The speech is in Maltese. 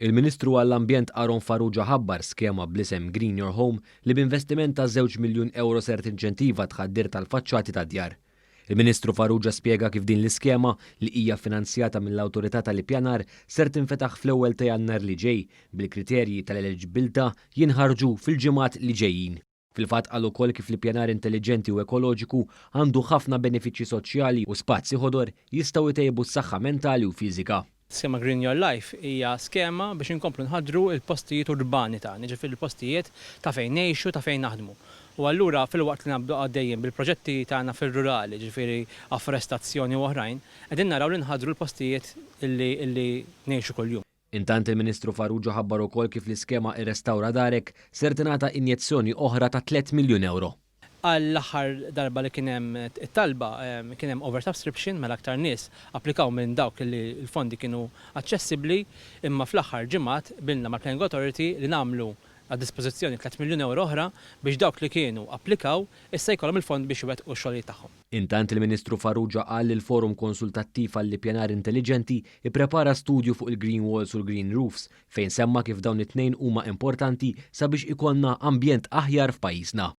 Il-Ministru għall-Ambjent Aaron Farrugia ħabbar skema bl-isem Green Your Home li b'investiment ta' 2 miljun euro ser tinċentiva tħaddir tal-faċċati ta' djar. Il-Ministru Farrugia spjega kif din l-iskema, li hija finanzjata mill-Awtorità tal-Ippjanar, ser tinfetaħ fl-1 ta' Jannar li ġej, bil-kriterji tal-eliġibilità jinħarġu fil-ġimgħat li ġejjin. Fil-fatt qal ukoll kif l-ippjanar intelligenti u ekoloġiku għandu ħafna benefiċċji soċjali u spazji ħodor jistgħu jtejbu s-saħħa mentali u fiżika. Skema Green Your Life hija skema biex inkomplu nħadru il-postijiet urbani tagħna, ġifieri il-postijiet ta' fejn ngħixu, ta' fejn naħdmu. U allura filwaqt li nabdu għaddejjin bil-proġetti tagħna fir-rurali, ġifieri afforestazzjoni u oħrajn, qegħdin naraw li nħadru l-postijiet illi ngħixu kuljum. Intant il-Ministru Farrugia ħabbar ukoll kif l-iskema Irrestawra Darek ser tingħata injezzjoni oħra ta' 3 miljun euro. Għall-aħħar darba li kien hemm it-talba kien hemm oversubscription, mela aktar nies applikaw minn dawk li l-fondi kienu aċċessibbli, imma fl-aħħar ġimgħat qbilna mal-Planning Authority li nagħmlu għad dispożizzjoni 3 miljun euro oħra biex dawk li kienu applikaw issa jkollhom il-fond biex iwettqu x-xogħlijiet tagħhom. Intant il-Ministru Farrugia qal li l-Forum Konsultattiv għall-Ippjanar Intelligenti ipprepara studju fuq il-Green Walls u l-Green Roofs, fejn semma kif dawn it-tnejn huma importanti sabiex ikollna ambjent aħjar f'pajjiżna.